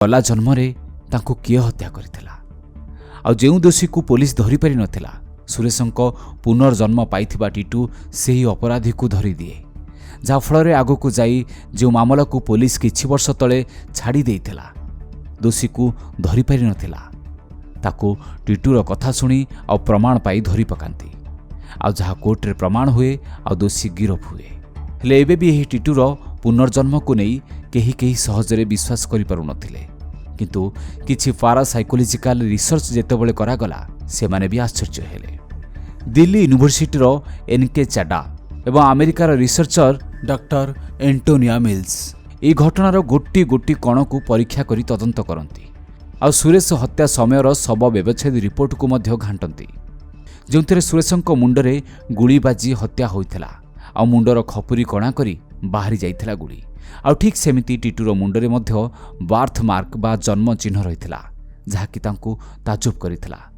ଗଲା ଜନ୍ମରେ ତାଙ୍କୁ କିଏ ହତ୍ୟା କରିଥିଲା ଆଉ ଯେଉଁ ଦୋଷୀକୁ ପୋଲିସ ଧରିପାରିନଥିଲା, ସୁରେଶଙ୍କ ପୁନର୍ଜନ୍ମ ପାଇଥିବା ଟିଟୁ ସେହି ଅପରାଧୀକୁ ଧରିଦିଏ, ଯାହାଫଳରେ ଆଗକୁ ଯାଇ ଯେଉଁ ମାମଲାକୁ ପୋଲିସ କିଛି ବର୍ଷ ତଳେ ଛାଡ଼ି ଦେଇଥିଲା, ଦୋଷୀକୁ ଧରିପାରିନଥିଲା, ତାକୁ ଟିଟୁର କଥା ଶୁଣି ଆଉ ପ୍ରମାଣ ପାଇ ଧରି ପକାନ୍ତି ଆଉ ଯାହା କୋର୍ଟରେ ପ୍ରମାଣ ହୁଏ ଆଉ ଦୋଷୀ ଗିରଫ ହୁଏ। ହେଲେ ଏବେ ବି ଏହି ଟିଟୁର ପୁନର୍ଜନ୍ମକୁ ନେଇ କେହି କେହି ସହଜରେ ବିଶ୍ୱାସ କରିପାରୁନଥିଲେ। କିନ୍ତୁ କିଛି ପାରାସାଇକୋଲୋଜିକାଲ ରିସର୍ଚ୍ଚ ଯେତେବେଳେ କରାଗଲା, ସେମାନେ ବି ଆଶ୍ଚର୍ଯ୍ୟ ହେଲେ। ଦିଲ୍ଲୀ ୟୁନିଭର୍ସିଟିର ଏନ୍ କେ ଚାଡା ଏବଂ ଆମେରିକାର ରିସର୍ଚ୍ଚର ଡକ୍ଟର ଏଣ୍ଟୋନିଆ ମିଲ୍ସ ଏହି ଘଟଣାର ଗୋଟି ଗୋଟି କଣକୁ ପରୀକ୍ଷା କରି ତଦନ୍ତ କରନ୍ତି ଆଉ ସୁରେଶ ହତ୍ୟା ସମୟର ଶବ ବ୍ୟବଚ୍ଛେଦ ରିପୋର୍ଟକୁ ମଧ୍ୟ ଘାଣ୍ଟନ୍ତି, ଯେଉଁଥିରେ ସୁରେଶଙ୍କ ମୁଣ୍ଡରେ ଗୁଳି ବାଜି ହତ୍ୟା ହୋଇଥିଲା ଆଉ ମୁଣ୍ଡର ଖପୁରୀ କଣା କରି ବାହାରି ଯାଇଥିଲା ଗୁଳି। ଆଉ ଠିକ୍ ସେମିତି ଟିଟୁର ମୁଣ୍ଡରେ ମଧ୍ୟ ବାର୍ଥ ମାର୍କ ବା ଜନ୍ମ ଚିହ୍ନ ରହିଥିଲା, ଯାହାକି ତାଙ୍କୁ ତାଜୁବ କରିଥିଲା।